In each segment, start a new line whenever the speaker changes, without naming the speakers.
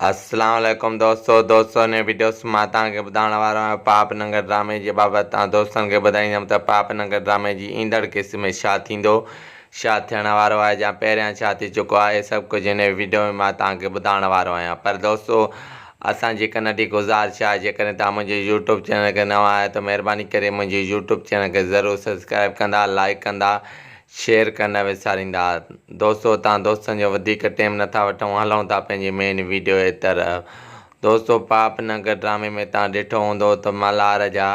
اسلام عليڪم دوستو دوستو هن وڊيوس مان توهان کي ٻڌائڻ وارو آهيان پاپ ننگر ڊرامي جي بابت توهان دوستن کي ٻڌائيندم ته پاپ ننگر ڊرامي جي ايندڙ قسط ۾ ڇا ٿيندو ڇا ٿيڻ وارو آهي يا پهريان ڇا ٿي چڪو آهي سڀ ڪجهه هن وڊيو ۾ مان توهان کي ٻڌائڻ وارو آهيان پر دوستو اسان جي هڪ ننڍي گذارش آهي جيڪڏهن توهان منهنجي يوٽيوب چينل کي نوان آهيو ته مهرباني ڪري منهنجي يوٽيوب چينل کي ضرور سبسڪرائب ڪندا لائڪ ڪندا شيئر ڪرڻ نه وساريندا. دوستو تان دوستن جو وڌيڪ ٽيم نٿا وٺون هلون ٿا پنهنجي مين ويڊيو جي طرف. دوستو پاپ ننگ ڊرامي ۾ تان ڏٺو هوندو ته ملهار جا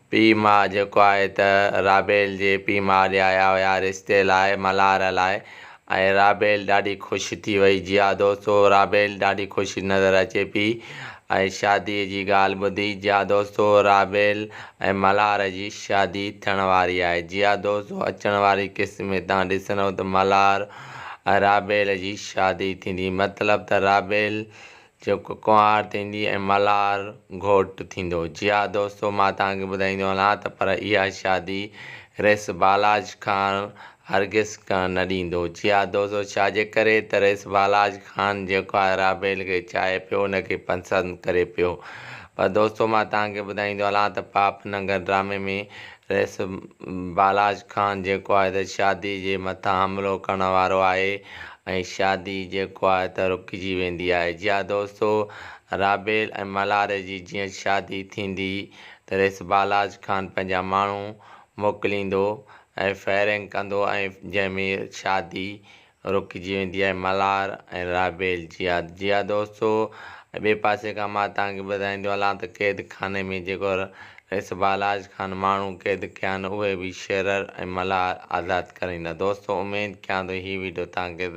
پي ماء جيڪو آهي ته رابيل جي پي ماء ڏي آيا هيا رشتي لاء ملهار لاء ۽ رابيل ڏاڍي خوش ٿي وئي جي ها دوستو رابيل ڏاڍي خوش نظر اچي پي ۽ شادي جي ڳالهه ٻڌي جي ها دوستو رابيل ۽ ملهار جي شادي ٿيڻ واري آهي جي ها دوستو اچڻ واري قسط ۾ توهان ڏسندو ته ملهار ۽ رابيل جي شادي ٿيندي مطلب ته رابيل جيڪو ڪنوار ٿيندي ۽ ملهار گهوٽ ٿيندو. جي ها دوستو مان توهان کي ٻڌائيندو هلان ته پر اها شادي رئيس بالاچ خان هرگز ڪرڻ نه ڏيندو. جي ها دوستو ڇا جي ڪري ته رئيس بالاچ خان جيڪو آهي رابيل کي چاهي پيو ان کي پسند ڪري پيو. پر دوستو مان توهان کي ٻڌائيندو هلان ته پاپ ننگر ڊرامي ۾ رئيس بالاچ خان جيڪو آهي ته شادي جي مٿان حملو ڪرڻ وارو آهي ۽ شادي جيڪو آهي ته رڪجي ويندي آهي. جي ها دوستو رابيل ۽ ملهار جي جيئن شادي ٿيندي ته رئيس بالاچ خان پنهنجا ماڻهو موڪليندو ۽ فائرنگ ڪندو ۽ جنهن ۾ شادي رڪجي ويندي آهي ملهار ۽ رابيل جي ها جي ها دوستو ٻئي پاسي کان مان توهان کي ٻڌائيندو هلان ته قيد خاني ۾ جيڪو رئيس بالاچ خان ماڻهو قيد ڪيا آهن اهي به شيرر ۽ ملهار آزاد ڪرائيندا دوستو اميد ڪيان ٿو هي وڊيو توهان کي.